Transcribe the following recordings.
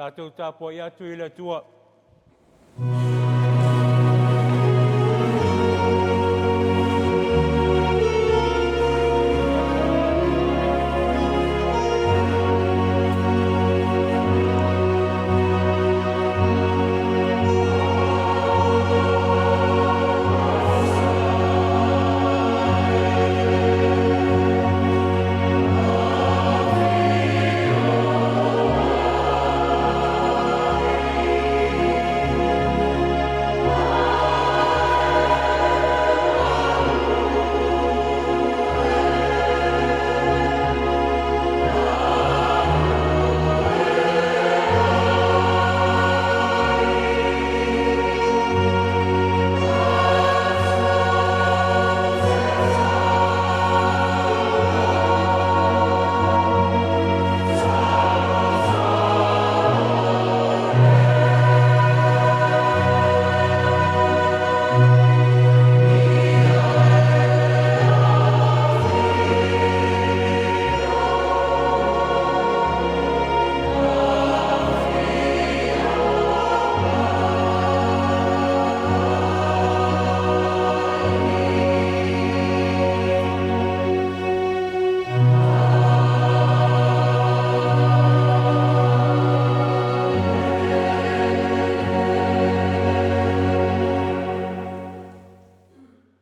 Tatou tapuai atu i le Atua.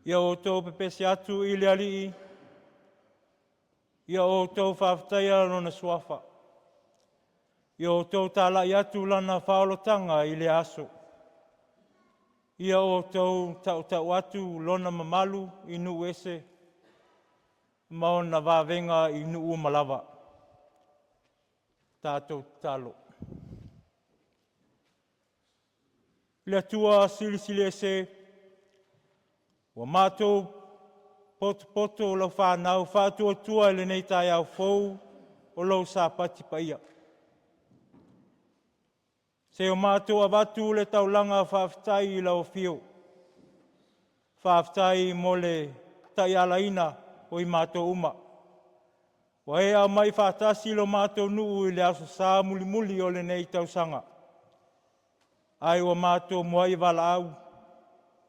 Ia outou pepesi atu i le Alii, ia outou faafetaia Lona Suafa. Ia outou talai atu Lana faaolataga i lea aso. Ia outou tautau atu Lona mamalu i nuu ese ma ona vavega i nuu uma lava. Tatou tatalo. Le Atua Silisili Ese, ua matou potopoto lau fanau faatuatua i lenei taeao fou o lou Sapati paia. Seia o matou avatu le taulaga faafetai i lau afio. Faafetai mo le taialaina o i matou uma. Ua e aumai faatasi lo matou nuu i le Aso Sa mulimuli o lenei tausaga, ae ua matou muai valaau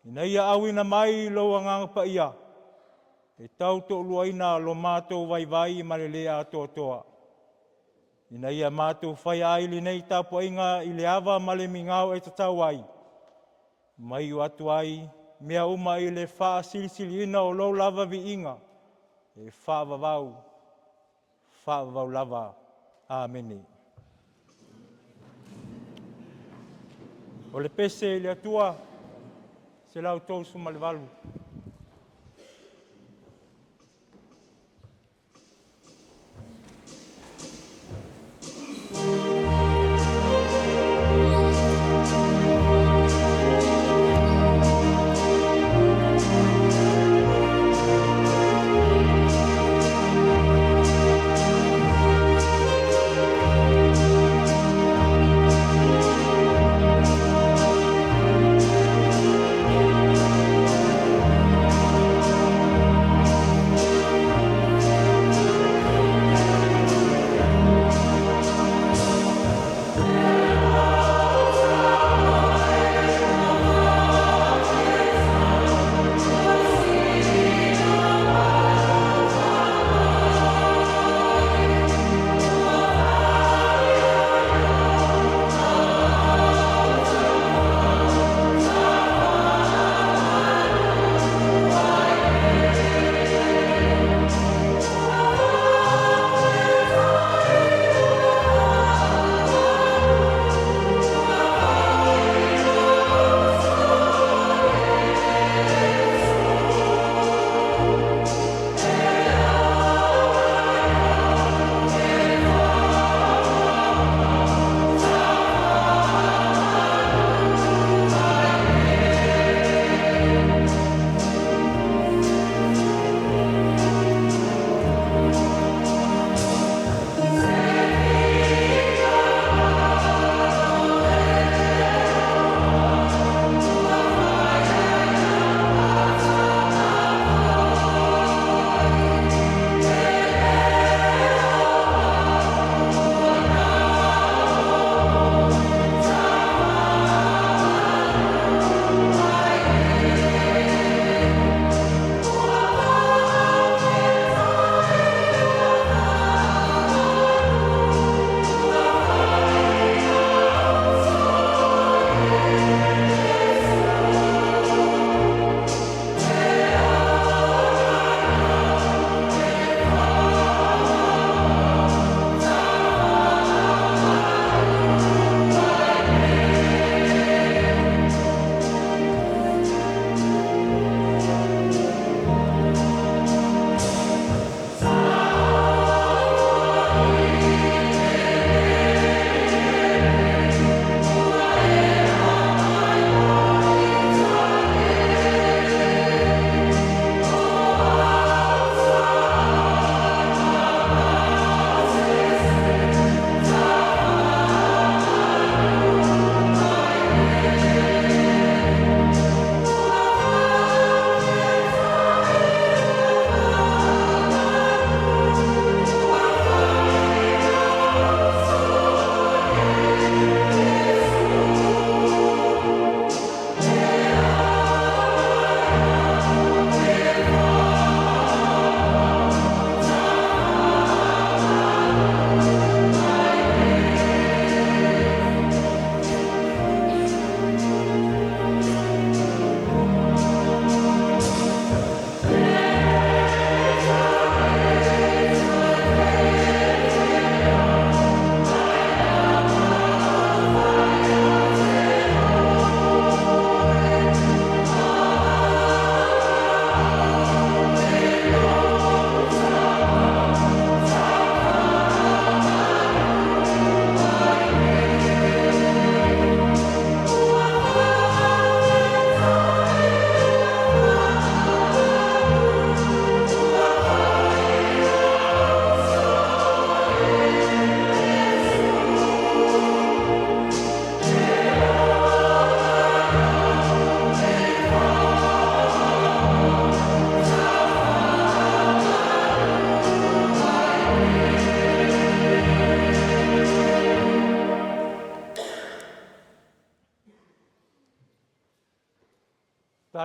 ina ia auina mai lou Agaga Paia e tautoaluaina lo matou vaivai ma le le atoatoa, ina ia matou faia ai lenei tapuaiga i le ava ma le migao e tatau ai, ma iu atu ai mea uma i le faasilisiliina o lou lava viiga e faavavau, faavavau lava. Amene. O le pese i le Atua 138.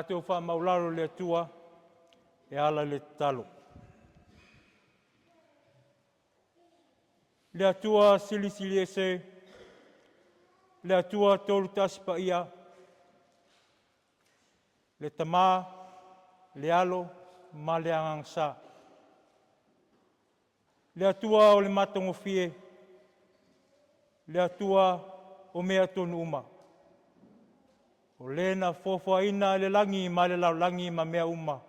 Matou faamaualalo i le Atua e ala i le tatalo. Le Atua Silisili Ese, le Atua Tolu Tasi Paia, le Tama, le Alo ma le Agaga Sa, le Atua o le matagofie, le Atua o mea tonu uma, o Le na foafoaina le lagi ma le lalolagi ma mea uma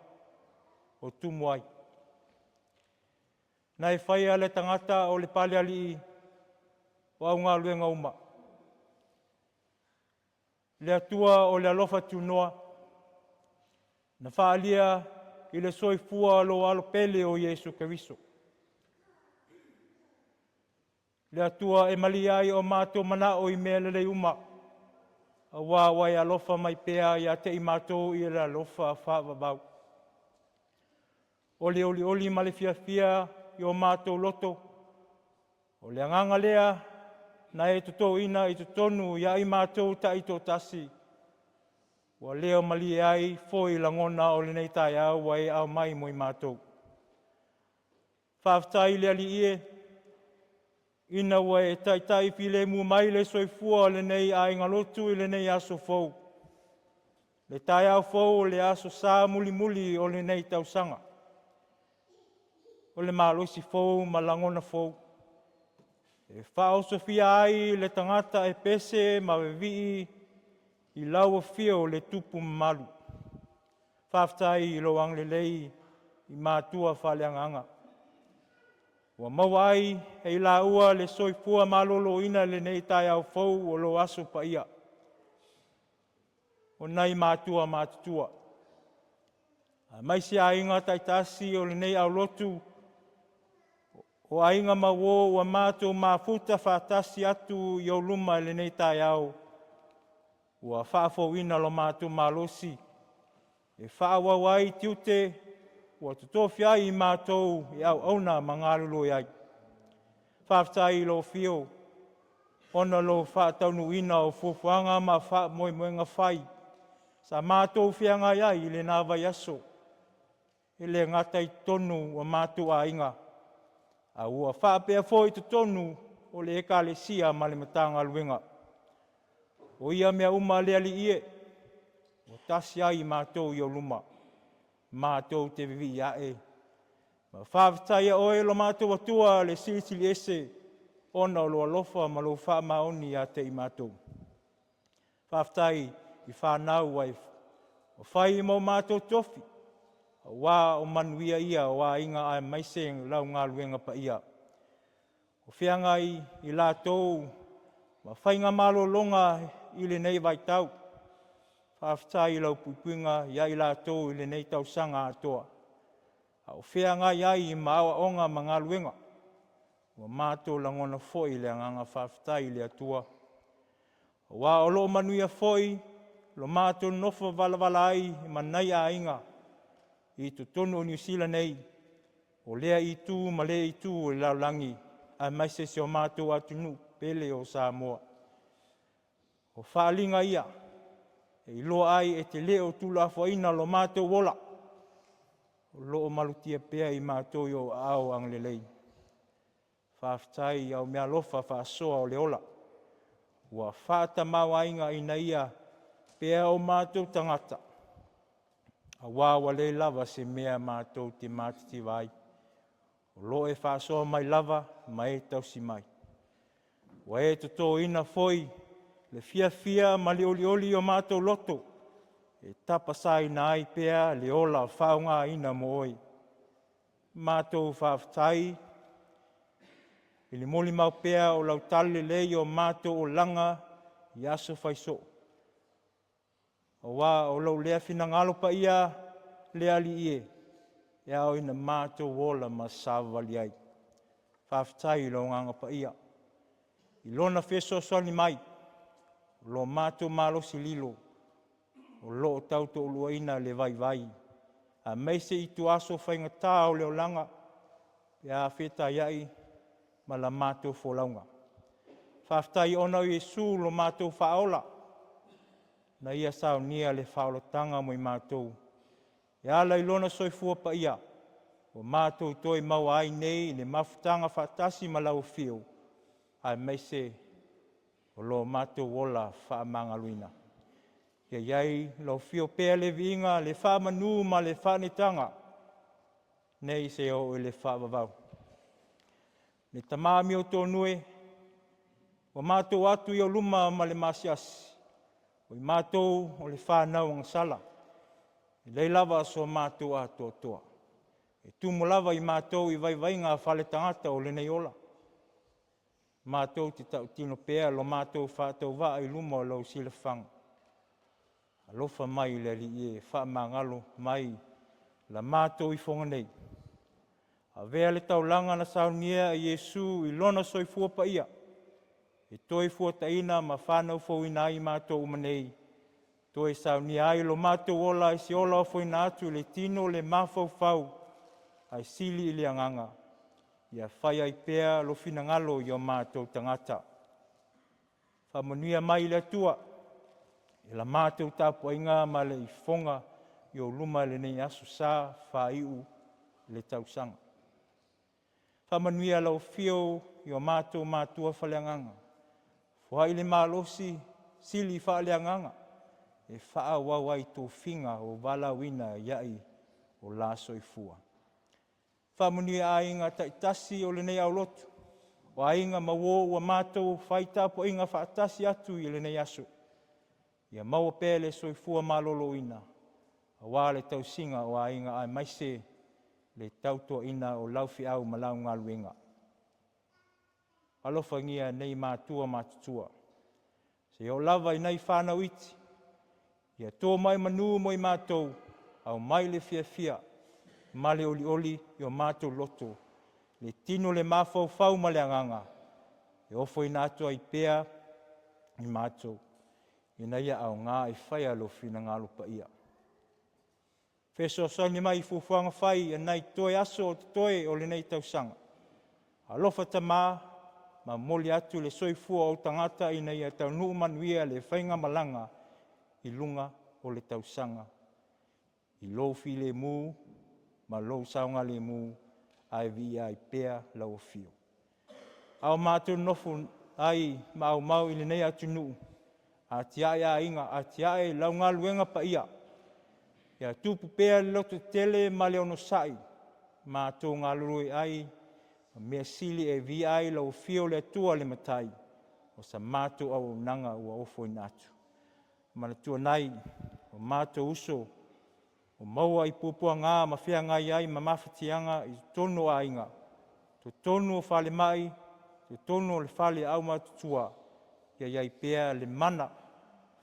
o tumu ai, na e faia le tagata o le palealii o au galuega uma, le Atua o le alofa tunoa, na faaalia i le soifua o lou Alo pele o Iesu Keriso. Le Atua e malie ai o matou manao i mea lelei uma, aua ua e alofa mai pea ia te i matou i le alofa faavavau. O le olioli ma le fiafia i o matou loto, o le agaga lea na e totoina i totonu ia i matou taitoatasi, ua leo malie ai foi lagona o lenei taeao ua e aumai mo i matou. Faafetai le Alii e, ina ua e taitai filemu mai le soifua o lenei aiga lotu i lenei aso fou, le taeao fou o le Aso Sa mulimuli o lenei tausaga. O le malosi fou ma lagona fou, e faaosofia ai le tagata e pese ma vivii i lau afio le Tupu mamalu. Faafetai i lou agalelei i matua faaleagaga ua maua ai e i laua le soifua maloloina i lenei taeao fou o lou aso paia. O nai matua matutua, aemaise aiga taitasi o lenei aulotu, o aiga ma uo ua matou mafuta faatasi atu i ou luma i lenei taeao, ua faafouina lo matou malosi e faaauau ai tiute ua tofia ai i matou e auauna ma galulue ai. Faafetai i lou afio ona o le faataunuuina o fuafuaga ma faamoemoega fai sa matou feagai ai i lena vaiaso, e le gata i totonu o matou aiga, a ua faapea foi i totonu o le Ekalesia ma le Matagaluega. O ia mea uma le Alii e, ua tasi ai matou i ou luma, matou te vivii ae ma faafetaia Oe lo matou Atua le Silisili Ese, ona o lou alofa ma lou faamaoni ia te i matou. Faafetai i fanau ua e fai mo matou tofi, aua o manuia ia o aiga aemaise lau galuega paia. O feagai i latou ma faiga malologa i lenei vaitau, faafetai i lau puipuiga ia i latou i lenei tausaga atoa, a o feagai ai ma aoaoga ma galuega. Ua matou lagona foi le agaga faafetai i le Atua, aua o lo o manuia foi lo matou nonofo valavala ai ma nai aiga i totonu o Niu Sila nei, o lea itu ma lea itu o le lalolagi, aemaise si o matou atunuu pele o Samoa. O faaaliga ia e iloa ai e te le o tuulafoaiina lo matou ola, o lo o malutia pea i matou i ou aao agalelei. Faafetai i au meaalofa faasoa o le ola, ua faatamaoaigaina ai pea o matou tagata, aua ua leai lava se mea matou te matitiva ai, o lo o e faasoa mai lava ma e tausi mai. Ua e totoina foi le fiafia ma le olioli o matou loto, e tapasaina ai pea le ola faaaogaina mo Oe. Matou faafetai i le molimau pea o lau talalelei i o matou olaga i aso fai soo, aua o lou lea finagalo paia le Alii e, e ao ina matou ola ma savavali ai. Faafetai i lou Agaga Paia i Lona fesoasoani mai, o lo matou malosi lilo o lo o tau toaluaina le vaivai aemaise ituaso faigata o le olaga pe a fetaiai ma la matou folauga. Faafetai ona o Iesu lo matou Faaola. na Ia saunia le faaolataga mo i matou, e ala i Lona soifua paia, ua matou toe maua ai nei le mafutaga faatasi ma lau afio, aemaise o lo matou ola faamagaloina. Ia i ai i lau afio pea le viiga, le faamanu ma le faaneetaga, nei seia oo i le faavavau. Le Tama amiotonu e, ua matou o atu i ou luma ma le maasiasi, o i matou o le fanau agasala, e leai lava so matou atoatoa. E tumu lava i matou i vaivaiga faaletagata o lenei ola. Matou te tautino pea lo matou faatauvaa i luma o lou silafaga. Alofa mai le Alii e, faamagalo mai la matou ifoga nei. Avea le taulaga na saunia e Iesu i lona soifua paia e toe fuataina ma fanau fouina ai i matou uma nei, toe saunia ai lo matou ola i se ola ofoina atu i le tino le mafaufau ae sili i le agaga, ia faia ai pea lou finagalo i o matou tagata. Faamanuia mai le Atua i la matou tapuaiga ma le ifoga i ou luma i lenei Aso Sa faaiu o le tausaga. Faamanuia lau afio i o matou matua faaleagaga, foai le malosi sili faaleagaga e faaauau ai tofiga ua valaauina i ai o la soifua. Faamanuia aiga taitasi o lenei aulotu, o aiga ma uo ua matou fai tapuaiga faatasi atu i lenei aso, ia maua pea le soifua maloloina aua le tausiga o aiga aemaise le tautuaina o lau feau ma lau galuega. Alofagia nei matua matutua, seia oo lava i nai fanau iti, ia to mai manu mo i matou, aumai le fiafia ma le olioli i o matou loto, le tino, le mafaufau ma le agaga, e ofoina atu ai pea i matou, ina ia aoga e faia lou finagalo paia. Fesoasoani mai i fuafuaga fai i nai toe aso o totoe o lenei tausaga. Alofa Tama ma momoli atu le soifua o ou tagata ina ia taunuu manuia le faigamalaga i luga o le tausaga, i lou filemu ma lou saogalemu, ae viia ai pea lau afio. A o matou nonofo ai ma aumau i lenei atunuu, atiae aiga, atiae lau galuega paia, ia tupu pea le lototele ma le onosai, matou galulue ai ma mea sili e viia ai lau afio le Atua le Matai, o sa matou auaunaga ua ofoina atu. Manatua nai o matou uso ua maua i puapuaga ma feagai ai ma mafatiaga i totonu o aiga, totonu o falemai, totonu o fale aumatutua, ia i ai pea le mana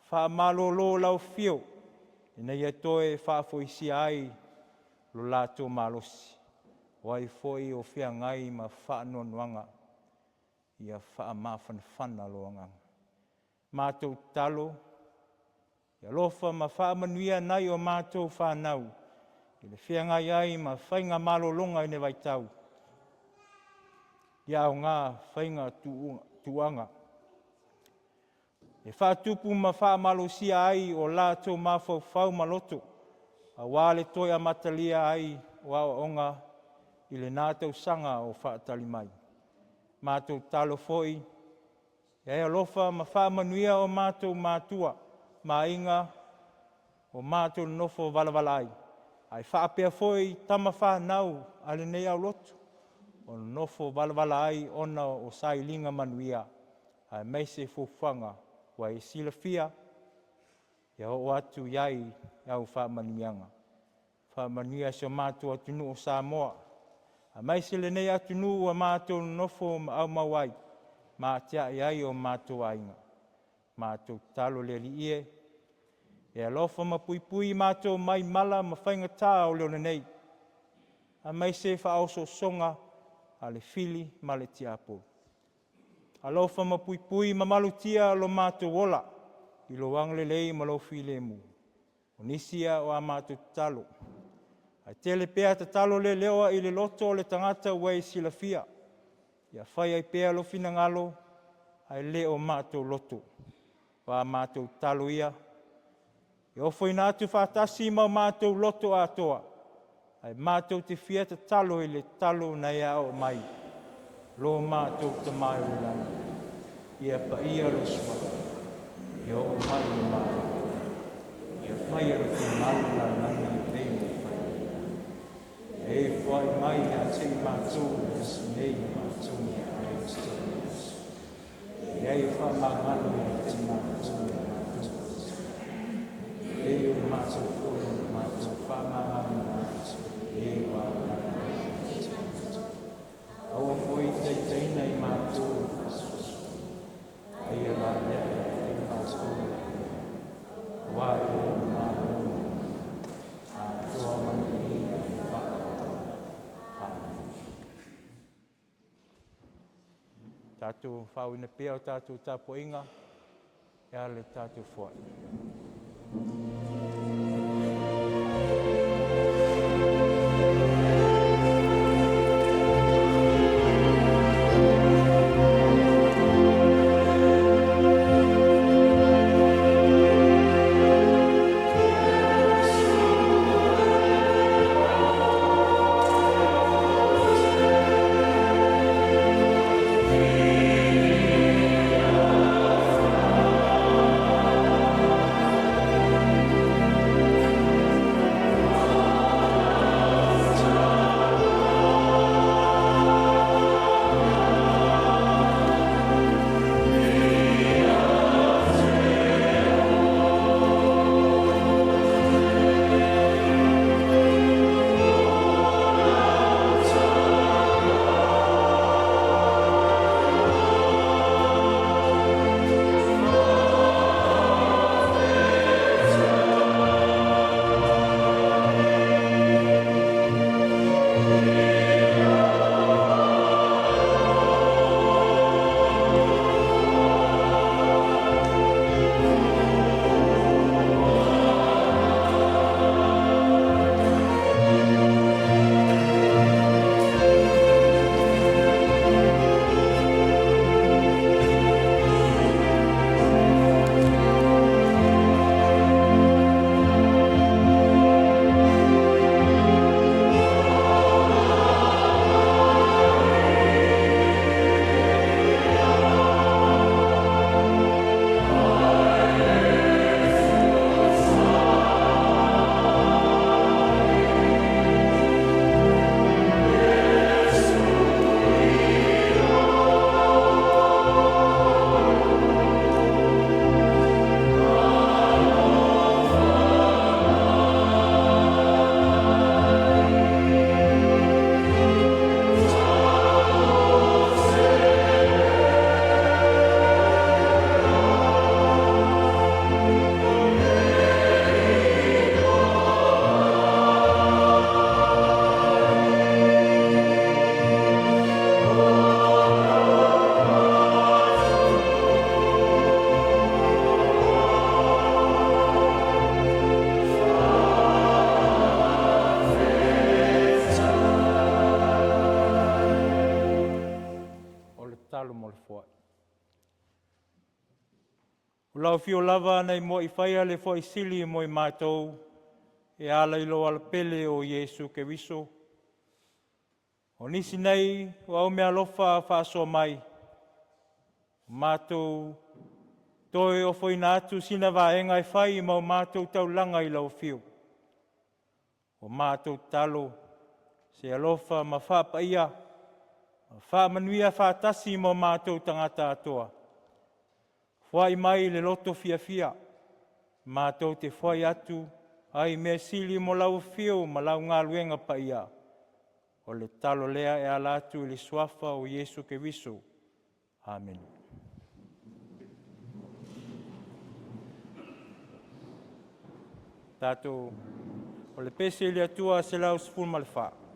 faamalolo o lau afio ina ia toe faafoisia ai lo latou malosi. O ai foi o feagai ma faanoanoaga, ia faamafanafana lou agaga. Matou tatalo, ia alofa ma faamanuia nai a matou fanau i le feagai ai ma faiga malologa i lenei vaitau, ia aoga faiga tuuaga e faatupu ma faamalosia ai o latou mafaufau ma loto, aua le toe amatalia ai o aoaoga i lena tausaga o faatali mai. Matou tatalo foi, ia e alofa ma faamanuia o matou matua ma aiga ua matou nonofo valavala ai, ae faapea foi tama fanau a lenei aulotu o nonofo valavala ai ona o sailiga manuia aemaise fuafuaga ua e silafia. Ia oo atu i ai au faamanuiaga. Faamanuia si o matou atunuu o Samoa, aemaise lenei atunuu ua matou nonofo ma aumau ai ma atiae ai o matou aiga. Matou tatalo le Alii e, e alofa ma puipui i matou mai mala ma faigata o le ola nei, aemaise faaosoosoga a le fili ma le tiapolo. Alofa ma puipui ma malutia lo matou ola i lou agalelei ma lou filemu. O nisi ia o a matou tatalo, ae tele pea tatalo leleoa i le loto o le tagata ua e silafia, ia fai ai pea lou finagalo ae le o matou loto. O a matou tatalo ia, E ofoina atu faatasi ma o matou loto atoa, ae matou te fia tatalo i le tatalo na e aoao mai. Lo matou Tama e i le lagi, ia paia lou suafa, ia oo mai lo Malo, ia faia lo finagalo la le lagi e pei ona fai i le lagi. Ia e foai mai ia te i matou i le aso nei o matou meaai o totonu aso. Ia e faamagalo ia te matou i a matou tausi. E o matou foi na matou faamagalo atu e ua mai. Aua foi taitaina i matou i le faasoaso. Ai la lea e matou. Aua e o le Malo. Atoa ma le Amen. Tatou faaauauina pea o tatou tapuaiga e ala i le tatou foai. O le tatalo mo le foai. O lau afio lava na e muai faia le foai sili mo i matou e ala i lou alapele o Iesu Keriso. O nisi nei o au meaalofa faasoa mai, matou toe ofoina atu sina vaega e fai ma o matou taulaga i lau afio. O matou tatalo, se alofa ma faapaia ma faamanuia faatasi mo matou tagata atoa. Foai mai le loto fiafia, matou te foai atu ai mea sili mo lau afio ma lau galuega paia. O le tatalo lea e ala atu i le suafa o Iesu Keriso. Amene. Tatou, o le pese i le Atua 114.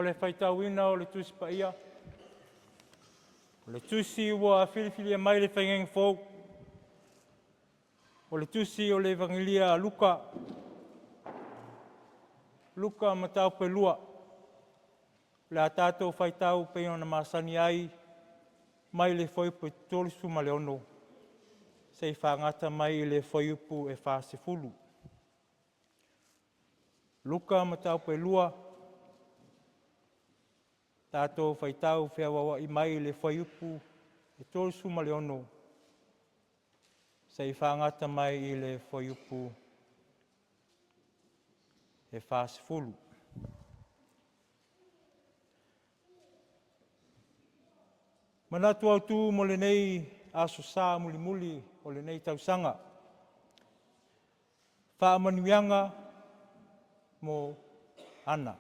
O le faitauina o le Tusi Paia, o le Tusi ua filifilia mai e le Faigaiga Fou, o le Tusi o le Evagelia a Luka, Luka mataupu e 2. O le a tatou faitau pei ona masani ai mai le fuaiupu e 36 seia fagata mai i le fuaiupu e 40. Luka mataupu e 2, tatou faitau feauauai mai le fuaiupu e 36 seia fagata mai i le fuaiupu e 40. Manatu Autu mo lenei Aso Sa mulimuli o lenei tausaga, faamanuiaga mo Ana.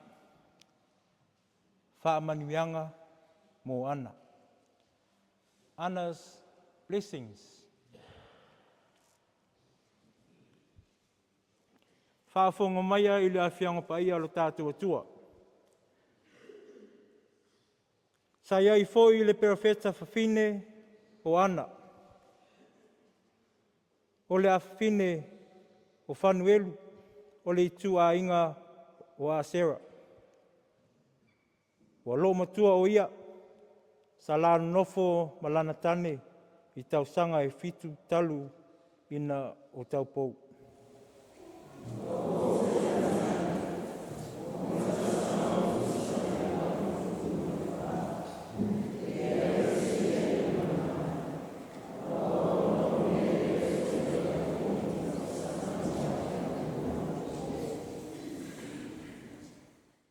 Faamanuiaga mo Ana. Anna's Blessings. Faafofoga maia i le Afioaga Paia a lo tatou Atua. Sa i ai foi le Perofeta fafine o Ana, o le afafine o Fanuelu o le ituaiga o Asera. Ua loomatua o ia, sa la nonofo ma lana tane i tausaga e 7 talu ina o taupou.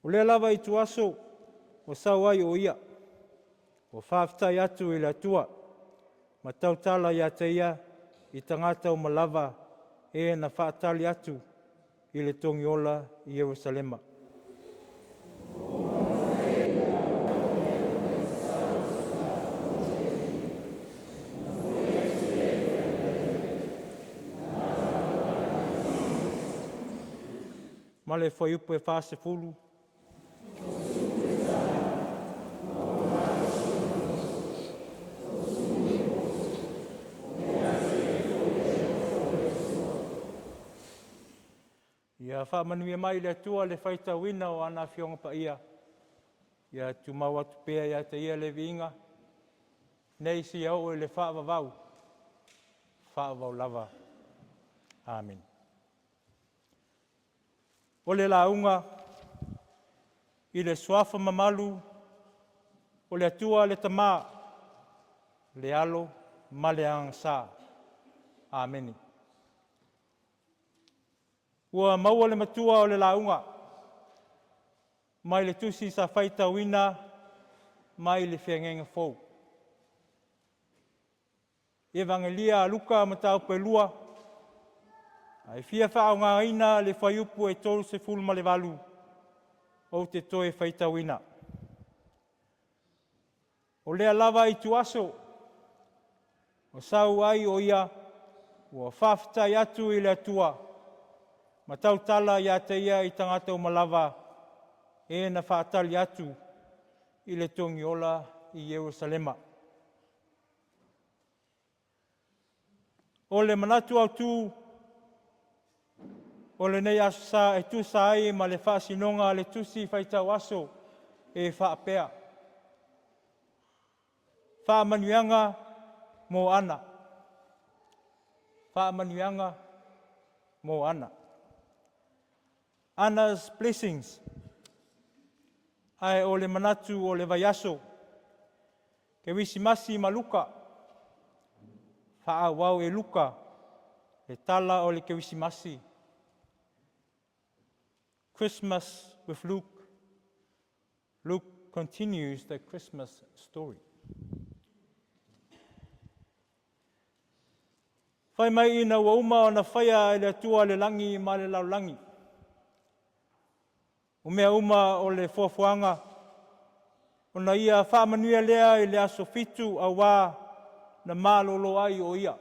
O lea lava ituaso ua sau ai o ia, ua faafetai atu i le Atua ma tautala ia te ia i tagata uma lava e na faatali atu i le Togiola i Ierusalema. Ma le fuaiupu e 40. Ia faamanuia mai le Atua i le faitauina o ana Afioga Paia, ia tumau atu pea ia te Ia le viiga, nei seia oo i le faavavau, faavavau lava. Amene. O le lauga i le Suafa mamalu o le Atua le Tama, le Alo ma le Agaga Sa. Amene. Ua maua le matua o le lauga mai le tusi sa faitauina mai le Feagaiga Fou. Evagelia a Luka mataupu e 2, ae fia faaaogaina le fuaiupu e 38 ou te toe faitauina. O lea lava ituaso ua sau ai o ia, ua faafetai atu i le Atua ma tautala ia te ia i tagata uma lava e na faatali atu i le Togiola i Ierusalema. O le manatu autu o lenei Aso Sa e tusa ai ma le faasinoga a le Tusi Faitau Aso e faapea; Faamanuiaga mo Ana. Faamanuiaga mo Ana. Anna's Blessings. Ae o le manatu o le vaiaso, Kerisimasi ma Luka, faaauau e Luka le tala o le Kerisimasi. Christmas with Luke. Luke continues the Christmas story. Fai mai ina ua uma ona faia e le Atua le lagi ma le lalolagi, o mea uma o le foafoaga, ona ia faamanuia lea i le aso 7 auā na malolo ai o Ia.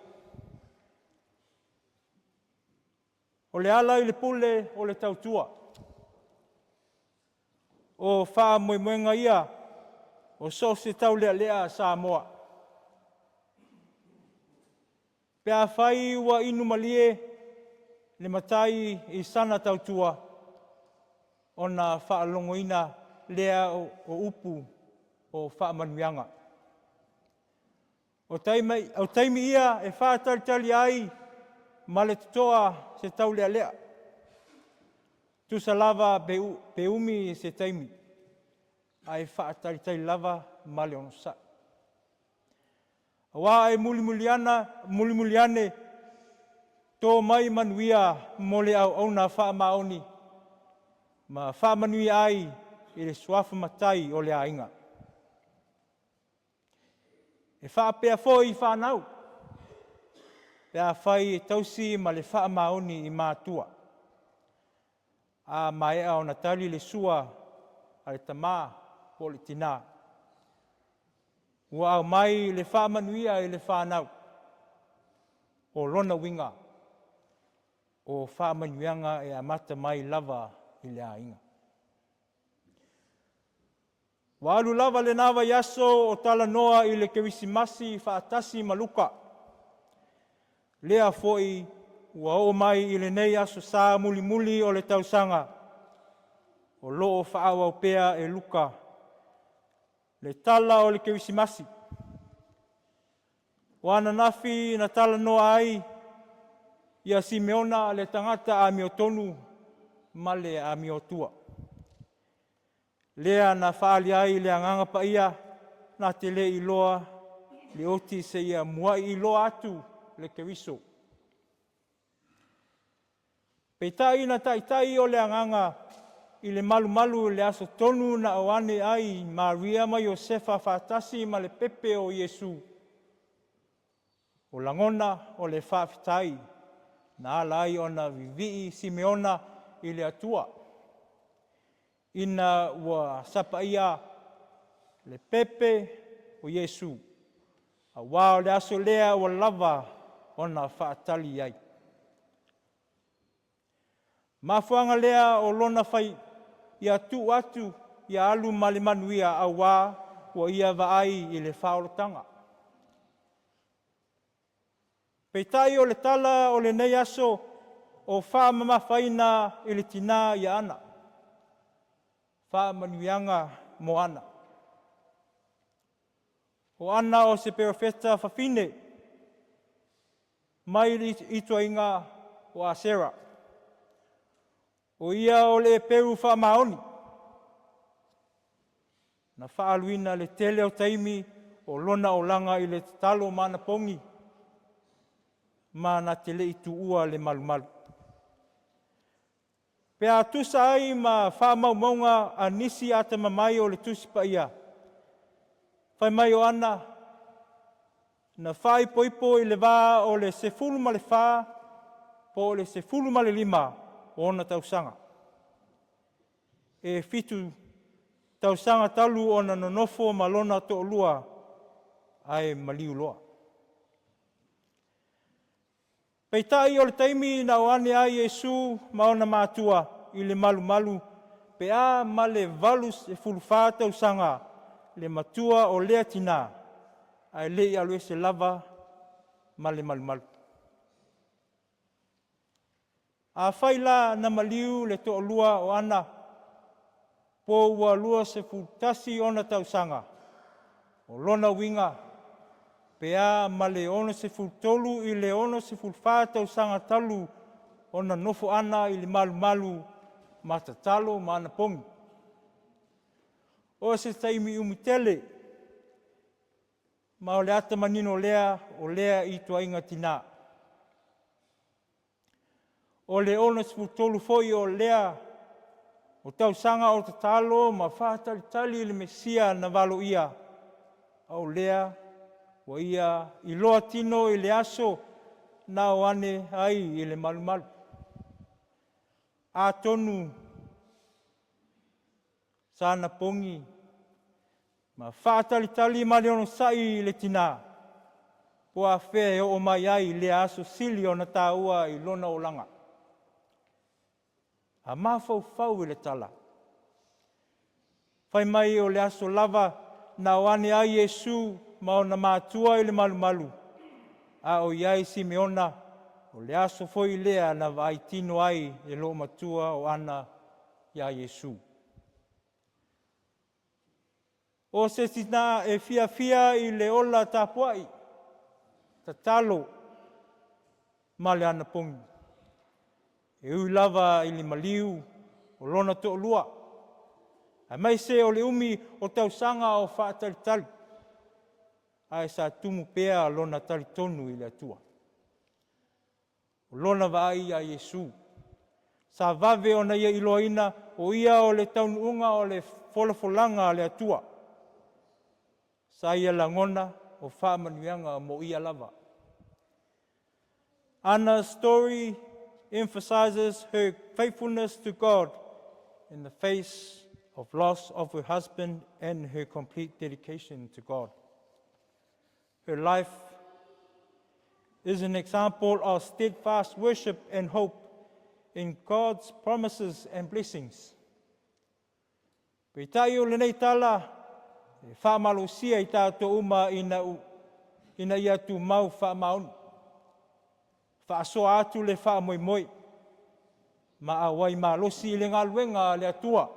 O le ala i le pule o le tautua. O faamoemoega ia o so o se taulealea a Samoa. Pe afai ua inu malie le matai i sana tautua, ona faalogoina lea o upu o faamanuiaga. O taimi ia e faatalitali ai ma le totoa se taulealea, tusa lava pe umi se taimi, ae faatalitali lava ma le onosai. Aua e mulimuli ane to mai manuia mo le auauna faamaoni ma faamanuia ai i le suafa Matai o le aiga. E faapea foi i fanau, pe afai e tausi ma le faamaoni i matua. A maea ona tali le sua a le tama po o le tina, ua aumai le faamanuia i le fanau. O lona uiga, o faamanuiaga e amata mai lava i le aiga. Ua alu lava lena vaiaso o talanoa i le Kerisimasi faatasi ma Luka. Lea foi ua oo mai i lenei Aso Sa mulimuli o le tausaga, o lo o faaauau pea e Luka le tala o le Kerisimasi. O ananafi na talanoa ai ia Simeona le tagata amiotonu ma le amiotua, lea na faaali ai le Agaga Paia na te le i iloa le oti seia muai iloa atu le Keriso. Peitai na taitai o le Agaga i le malumalu i le aso tonu na a'o ane ai Maria ma Iosefa faatasi ma le pepe o Iesu, o lagona o le faafetai na ala ai ona vivii Simeona i le Atua, ina ua sapaia le pepe o Iesu, aua o le aso lea ua lava ona faatali i ai. Mafuaaga lea o lona fai ia tuu atu ia alu ma le manuia, aua ua ia vaai i le faaolataga. Peitai o le tala o lenei aso, o faamamafaina i le tina ia Ana, faamanuiaga mo Ana. O Ana o se perofeta fafine mai le ituaiga o Asera. O ia o le eperu faamaoni, na faaaluina le tele o taimi o lona olaga i le tatalo ma anapogi, ma na te le i tuua le malumalu. Pe a tusa ai ma faamaumauga a nisi atamamai o le Tusi Paia, fai mai o Ana na faaipoipo i le va o le 14 po o le 15 o ona tausaga. E 7 tausaga talu ona nonofo ma lona toalua, ae maliu loa. Peitai o le taimi na o ane ai Iesu ma ona matua i le malumalu pe a ma le 84 tausaga le matua o lea tina, ae le i alu ese lava ma le malumalu. Afai la na maliu le toalua o Ana po ua 21 ona tausaga, o lona uiga pe a ma le 63 i le 64 tausaga talu ona nofo Ana i le malumalu ma tatalo ma anapogi. O se taimi umi tele, ma o le ata manino lea o lea ituaiga tina. O le 63 foi o lea o tausaga o tatalo ma faatalitali i le Mesia na valoia, a o lea ua ia iloa tino i le aso na o ane ai i le malumalu. Atonu sa anapogi ma faatalitali ma le onosai le tina, po o afea e oo mai ai lea aso sili ona taua i lona olaga. A mafaufau i le tala, Fai mai o le aso lava na o ane ai Iesu ma ona matua i le malumalu, a o i ai Simeona, o le aso foi lea na vaai tino ai le loomatua o Ana iā Iesu. O se tina e fiafia i le ola tapuai, tatalo ma le anapogi. E ui lava i le maliu o lona toalua, aemaise o le umi o tausaga o faatalitali, ae sa tumu pea lona talitonu i le Atua. O lona vaai ia Iesu, sa vave ona ia iloaina o Ia o le taunuuga o le folafolaga a le Atua. Sa ia lagona o faamanuiaga mo ia lava. Anna's story emphasizes her faithfulness to God in the face of loss of her husband and her complete dedication to God. Her life is an example of steadfast worship and hope in God's promises and blessings. Peitai o lenei tala e faamalosia i tatou uma ina, ina ia tumau faamaoni, faasoa atu le faamoemoe, ma auai malosi i le galuega a le Atua,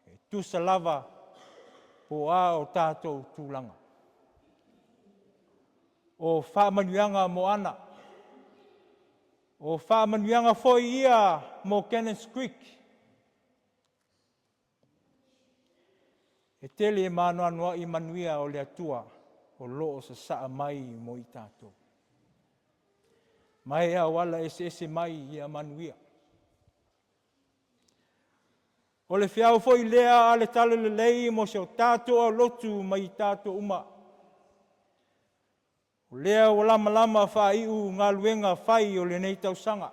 e tusa lava po o a o tatou tulaga. O faamanuiaga mo Ana, o faamanuiaga foi ia mo Cannons Creek. E tele ma anoanoai manuia o le Atua o lo o sasaa mai mo i tatou, ma e auala eseese mai ia manuia. O le feau foi lea a le Talalelei mo si o tatou aulotu ma i tatou uma, o lea ua lamalama faaiu galuega fai o lenei tausaga,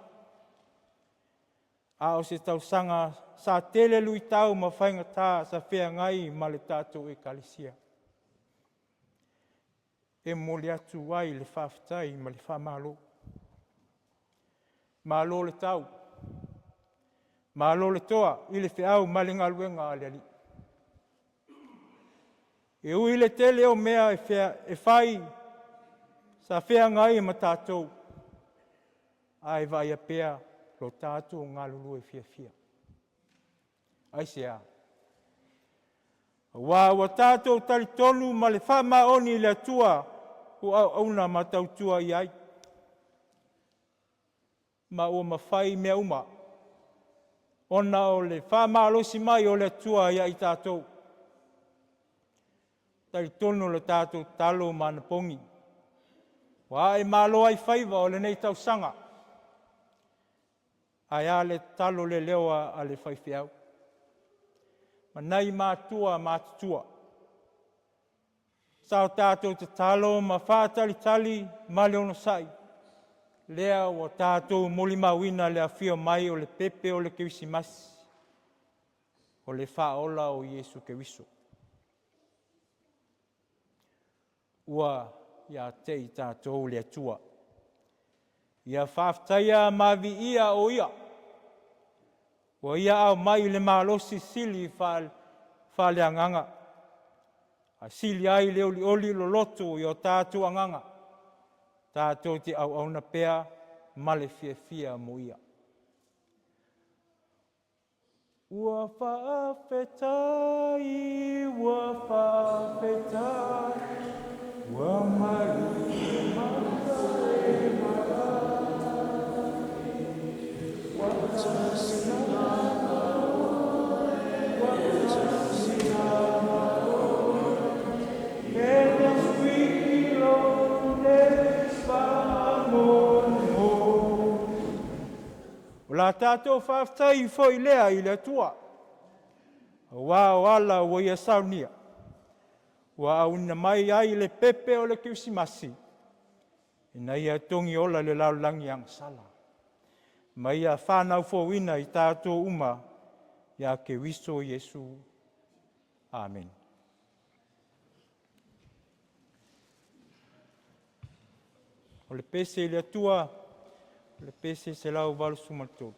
a o se tausaga sa tele luitau ma faigata sa feagai ma le tatou Ekalesia. E momoli atu ai le faafetai ma le faamalo. Malo le tau, malo le toa i le feau ma le galuega a le Alii. E ui i le tele o mea e fai sa feagai ma tatou, ae vaaia pea lo tatou galulue fiafia. Aisea? Aua ua tatou talitonu ma le faamaoni i le Atua ua auauna ma tautua i ai, ma ua mafai mea uma ona o le faamalosi mai o le Atua ia i tatou. E talitonu le tatou tatalo ma anapogi ua ae malo ai faiva o lenei tausaga. Ae a le tatalo leleoa a le faifeau ma nai matua matutua. Sa o tatou tatalo ma faatalitali ma le onosai, lea ua tatou molimauina le afio mai o le pepe o le Kerisimasi, o le Faaola o Iesu Keriso. Ua ia te i tatou le Atua. Ia faafetaia ma viia o Ia, ua Ia aumai le malosi sili faaleagaga, ae sili ai le olioli loloto i o tatou agaga, tatou te auauna pea ma le fiafia mo Ia. Ua faafetai, ua faafetai, ua malu e O la tatou faafetai foi lea i le Atua, aua o ala ua Ia saunia, ua auina mai ai le pepe o le Kerisimasi, ina ia togiola i le lalolagi agasala, ma ia fanau fouina i tatou uma ia Keriso Iesu. Amene. O le pese i le Atua, o le pese 183.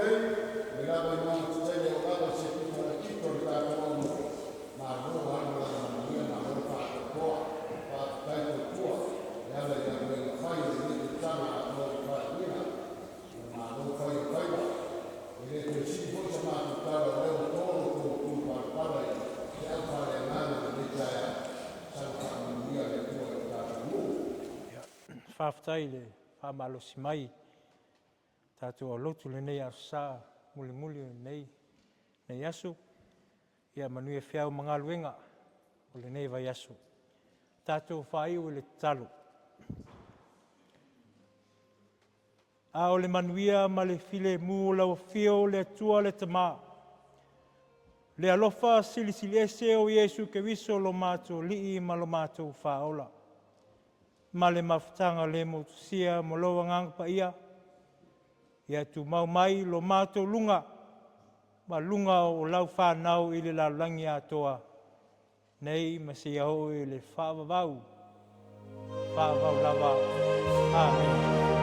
nei, mai lava i mauga tetele e oo lava i se pito laitiiti o le tatou atunuu, malo alu ma lana manuia, malo le faatoatoa. Faafetai tautua e ala i galuega fai i lenei tausaga atoa ua faaiuina. Ia malo fai o le faiva. E le toe sii foi sa matou tala o lea ua to lo outou matupalapala i feau faaleagaga i lenei taeao. Saga faamanuia le Atua i lo tatou nuu. Faafetai i le faamalosi mai o le tatou aulotu i lenei Aso Sa mulimuli o lenei aso. Ia manuia feau ma galuega o lenei vaiaso. Tatou faaiu i le tatalo. A o le manuia ma le filemu o lau afio o le Atua le Tama, le alofa Silisili Ese o Iesu Keriso lo matou Alii ma lo matou Faaola, ma le mafutaga le motusia ma lou Agaga Paia, ia tumau mai i lo matou luga ma luga o lau fanau i le lalolagi atoa, nei ma seia oo i le faavavau, faavavau lava. Amene.